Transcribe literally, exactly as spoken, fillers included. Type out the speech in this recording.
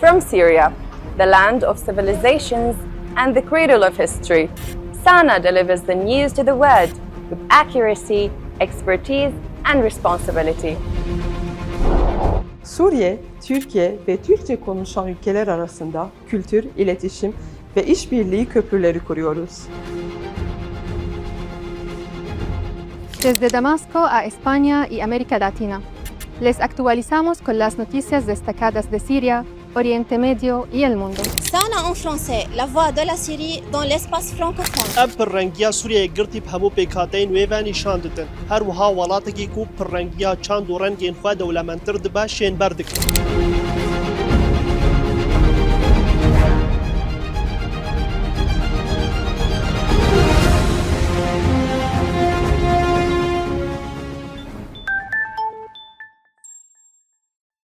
From Syria, the land of civilizations and the cradle of history, Sana delivers the news to the world with accuracy, expertise, and responsibility. Suriye, Türkiye ve Türkçe konuşan ülkeler arasında kültür, iletişim ve işbirliği köprüleri kuruyoruz. Desde Damasco a España y América Latina, les actualizamos con las noticias destacadas de Siria, Oriente Medio y el mundo. Sana en français, la voix de la Syrie dans l'espace francophone. Em pirrengiya Sûriyeyê girtî bi hemû pêkhateyên wê ve nîşan didin. Her wiha welatekî ku pirrengiya çand û rengên xwe dewlemendtir dibe, şênber dikin.